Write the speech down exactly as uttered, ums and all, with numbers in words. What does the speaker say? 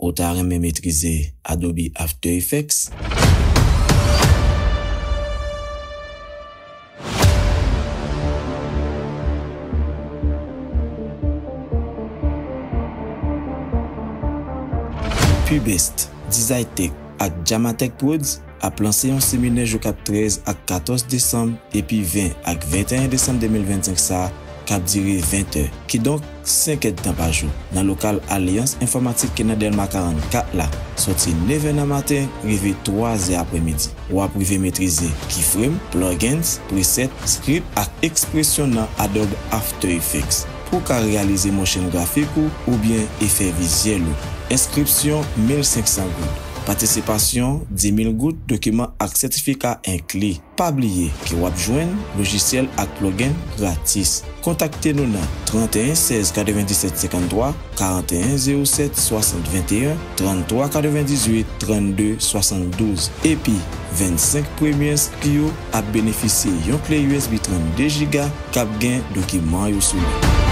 Ou ta renmen metrize Adobe After Effects? Pubest, Dizaytech ak Jamatech Prodz ap lanse yon seminè jou k ap trèz ak katòz desanm epi ven ak venteyen desanm de mil vennsenk sa a k ap dire ven tè, kidonk senk èdtan pa jou, nan lokal Alliance Informatique ki nan Dèlma karannkat la, soti nevè nan maten rive twazè aprèmidi. W ap rive metrize keyframe, plugins, preset, script ak ekspresyon nan Adobe After Effects pou w ka reyalize motion grafik ou oubyen efè vizyèl ou. Enskripsyon, mil senk san goud. Patisipasyon, di mil goud, dokiman ak sètifika enkli. Pa bliye ke w ap jwenn lojisyèl ak plugin gratis. Kontakte nou nan trannteyen sèz katrevenndisèt senkanntwa, karanteyen zewo sèt swasant venteyen, tranntwa katrevendizuit trannde swasanndouz, epi vennsenk premye enskri yo ap benefisye yon kle U S B trannde jiga k ap gen dokiman yo sou li.